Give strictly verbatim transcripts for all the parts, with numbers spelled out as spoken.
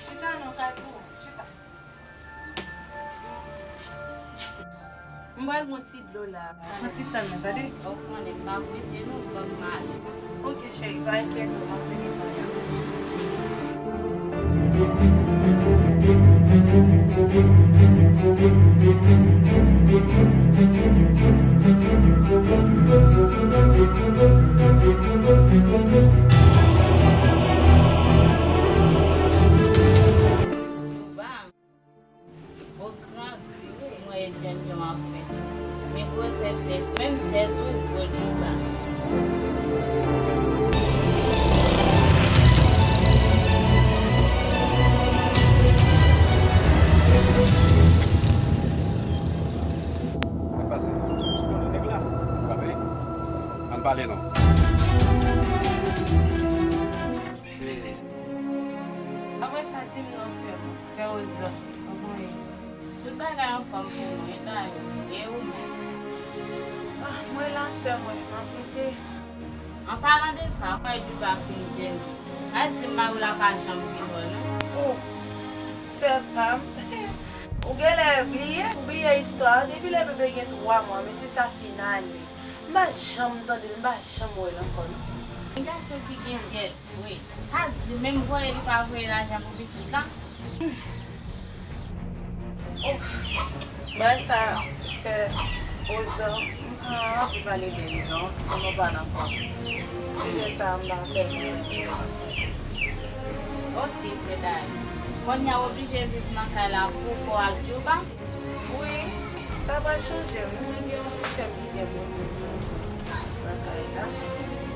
Chita non, Kaykou, chita. M pral pran ti dlo la. Pran ti tan nan, tande? Ou konnen m pa prete non, fòk m ale. Ok, cheri, pa enkyete w, m ap vini pran tan. Bon, o gran Dye, wi, mwen e djènjan w ap fè. Men gwosè tèt, menm tèt ou gwo Djouba. Sa k pase? Konnen nèg la. Frape? Ann pale non. Apre sa, di m non, sè m. Sè Roz la, kòman w ye? Tout bagay anfòm pou mwen, e dayè, e ou menm? Ah, mwen la, sè mwen, m ap lite. An palan de sa, mwen Djouba fin djènjan. Al di m mari w la pa janm vin wè w, non. Oh, sè pa m. Ou genlè bliye, bliye istwa a. Depi lè bebe gen twa mwa, mesye sa fin ale. M pa janm tande l, m pa janm wè l ankò, non. Yon gason ki gen fyèl vre. Pa di menm voye li pa voye lajan pou pitit la. Ouf. Bagay sa, sè Roz, m pa anvi pale de li non. Ann nou pale ankò. Sijè sa, m pa tèlman renmen l ankò. Ok, sè Dayè. Kounye a w oblije viv nan kay la pou kò ak Djouba? Wi, sa pral chanje wi. Mwen gen yon ti sè m ki gen pwoblèm nan kay la.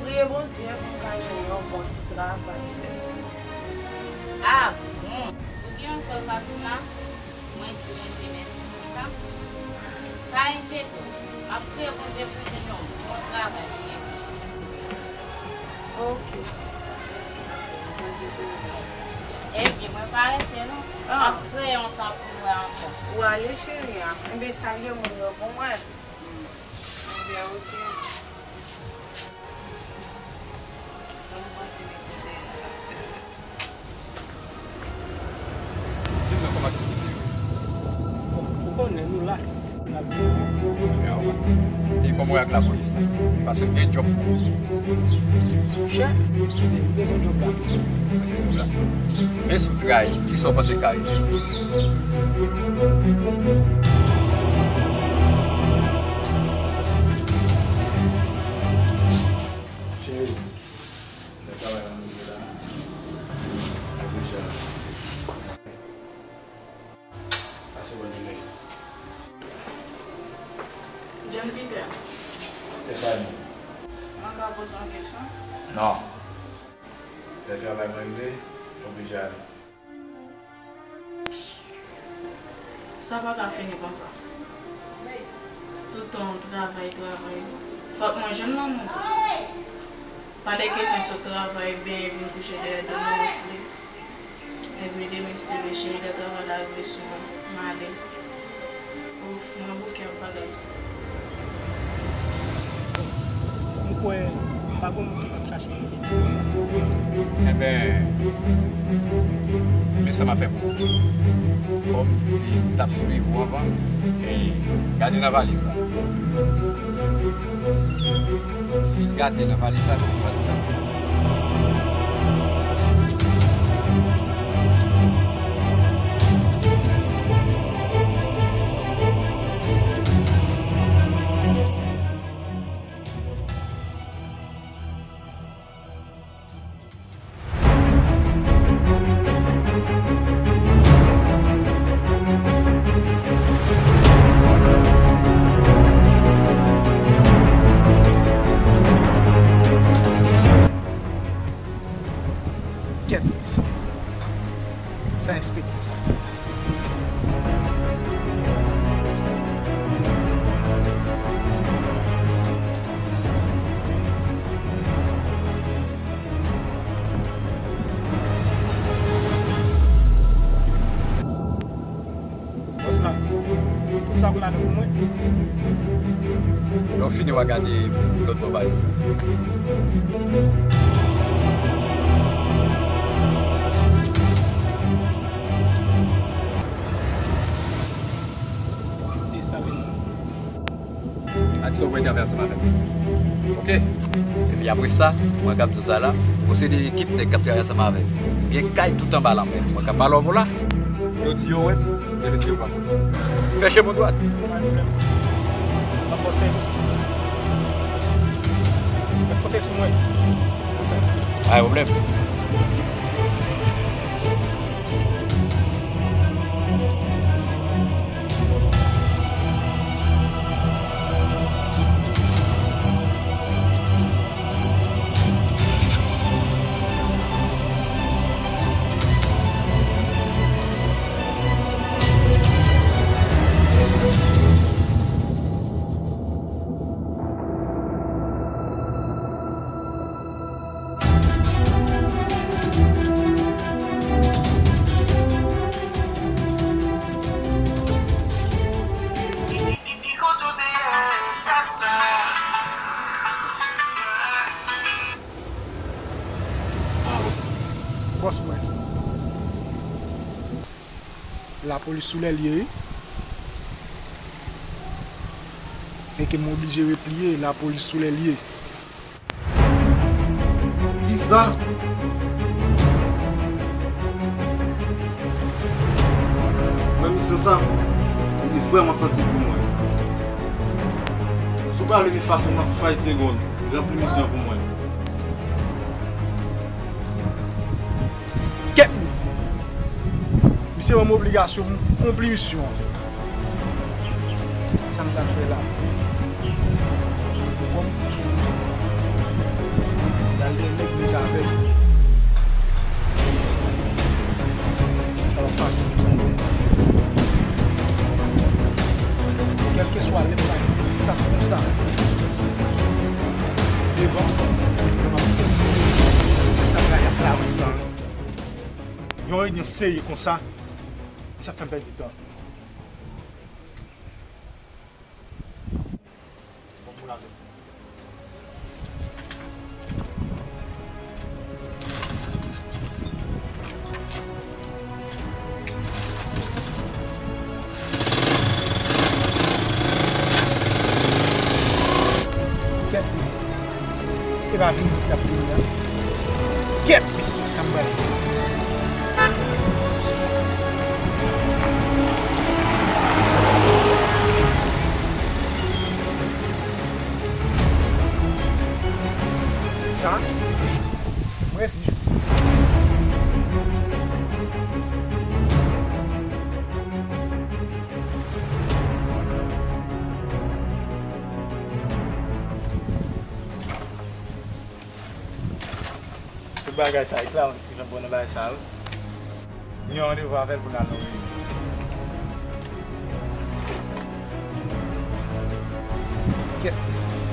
Priye Bondye pou m ka jwenn yon bon ti travay sèlman. Ah bon? Ou gen yon sè w pa vin la? Mwen di Bondye mèsi pou sa. Pa enkyete w, m ap priye Bondye pou w jwenn yon bon travay, cheri. Ok, sista, mèsi anpil. Bondye beni w. Ebyen, mwen pa rete non. M ap kreye yon tan pou nou wè ankò. Ou ale, cheri a. Enben, salye moun yo pou mwen. Enben, ok. Ann kontinye koze a, n ap sèvi. Di mwen kòman ti koze yo ye. Bon, ou konnen nou la. N ap viv. Ebyen, anfèt. E kòman w wè ak lapolis la? Paske m gen djòb pou ou. Monchè, m bezwen djòb la. Bezwen djòb la? Men si w trayi, kisa w panse k ka rive? Cheri, lè travay la rive la, mwen deja. Pase bòn jounen. John Peter. Stephanie. Mwen ka poze w yon kesyon? Non. Lè travay mwen rive, m oblije ale. Sa pa ka fini konsa. Tout tan travay, travay. Fòk mwen jwenn lanmou tou. Pa de kesyon sot travay, benyen, vin kouche dèyè do m, wonfle. Epi demen, si te vle, cheri, lè travay la rive sou mwen, m ale. Ouf, mwen bouke ak bagay sa. M kwè pa gon moun ki p ap chache manje. Enben, men sa m ap fè pou ou. Kòm m di m t ap swiv ou anvan, e gade nan valiz la. Vin gade nan valiz la, vin gade nan valiz la. Sa pou ladan pou mwen. Lè w fini, w a gade pou lòt bò valiz la. Ak sa w pral travay ansanm avè m. Oke? Epi apre sa, mwen k ap di w sa la, gon seri de ekip nèg k ap travay ansanm avè m. Gen kay tout anba lanmè. Mwen k ap ba lòv ou la. Yo di yo wè m, epi si yo pa konn. Fè chemen w dwat. Pa gen pwoblèm. M ap fè sèvis. Mwen konte sou mwen. Pa gen pwoblèm. Bòs mwen. Lapolis sou lè l ye, wi. Enke m oblije repliye, lapolis sou lè l ye. Kisa? Mwen misyon sa, li vrèman sansib pou mwen. Si w pa vle m efase w nan five segonn, ranpli misyon pou mwen. Kèt misye. Misye ban m obligasyon pou m konpli misyon an. Sa m t al fè la? Ou konprann? L al dèyè nèg li t avè l. Sa va pase konsa. Kèlkeswa lè m ta jis t ap konsa devan, m ap elimine l. Se sa m rayi ak lajan sa. Yon reyinyon serye konsa, sa fè m pèdi tan. Bon, moun avè m. Kèt mesye. E pa vini misye ap vini an. Kèt mesye, sa m pral fè? Sa, mwen resi jou. Tout bagay sa, e clown si nan bon nan bagay sa, wi. Li gen randevou avè l pou n al nan reyinyon. Kèt mesye.